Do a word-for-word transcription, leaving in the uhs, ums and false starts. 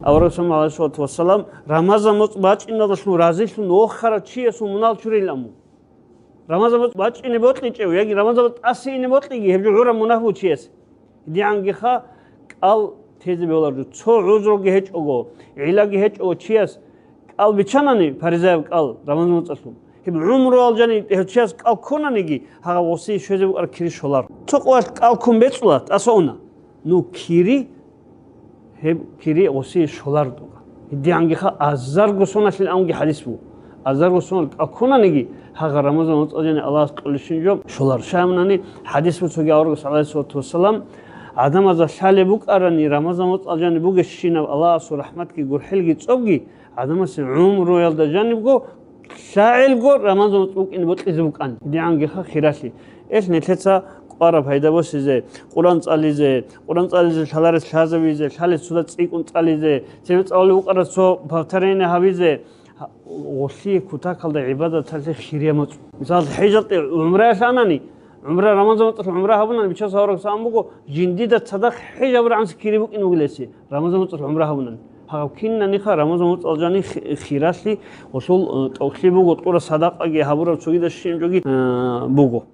Аварагасул гӀалайгьиссалату вассалам, Рамазан моцӀ бачӀиналдалъун разилъун вохарав чиясул мунагьал чурейилан буго. Рамазан моцӀ бачӀине бокьичӀев, яги Рамазан моцӀ тӀаса ине бокьиги, гьеб жо гӀураб мунагь буго чиясе. ГьедигӀангиха кӀал тезе бегьулареб жо. Цо гӀузруги гьечӀого, гӀиллаги гьечӀого чияс кӀал биччанани, паризаяб кӀал, Рамазан моцӀалъул, гьеб гӀумруялъ жани гьев чияс кӀал ккунаниги, гьагъаб гъосие щвезе букӀараб кири щолар. Цо къоялъ кӀал ккун бецӀула, тӀаса уна. Ну, кири, гьеб кири гъосие щолар дога. ГьедигӀангиха азарго соналъил авунги хӀадис буго. Азарго сонал кӀал ккунаниги, гьагъа Рамазан моцӀалъ жани Аллагьас кьолебщин жо щолар. Щай абунани, хӀадис буго цоги аварагас, гӀалайгьиссалату вассалам, гӀадамазда лъалеб букӀарани, Рамазан моцӀалъ жани бугебщинаб Аллагьасул рахӀматги гурхӀелги цӀобги, гӀадамасе гӀумруялда жанибго лъагӀелго Рамазан моцӀ букӀине бокьизе букӀан. ГьедигӀангиха хиралъи. Эл нилъеца кӀвараб пайда босизе, Къуръан цӀализе, Къуръан цӀализе лъаларес лъазавизе, лъалес цода цӀикӀкӀун цӀализе, цебе цӀалулев вукӀарас цо повторение гьабизе, гъолъие кутакалда гӀибадаталъе хирияб моцӀ. Мисал, хӀежалде гӀумраялъ анани, гӀумра, Рамазан моцӀалъ гӀумра гьабунани, бичасул аварагас абун буго, жиндида цадахъ хӀеж гьабураб гӀанасеб кири букӀине бугиласи, Рамазан моцӀалъ гӀумра гьабунани. Гьаб кинаниха Рамазан моцӀалъ жани хи-, хиралъи, гъолъул, э, тӀокӀлъи буго, тӀура садакъаги гьабураб цогидаб щиб жоги, э, буго.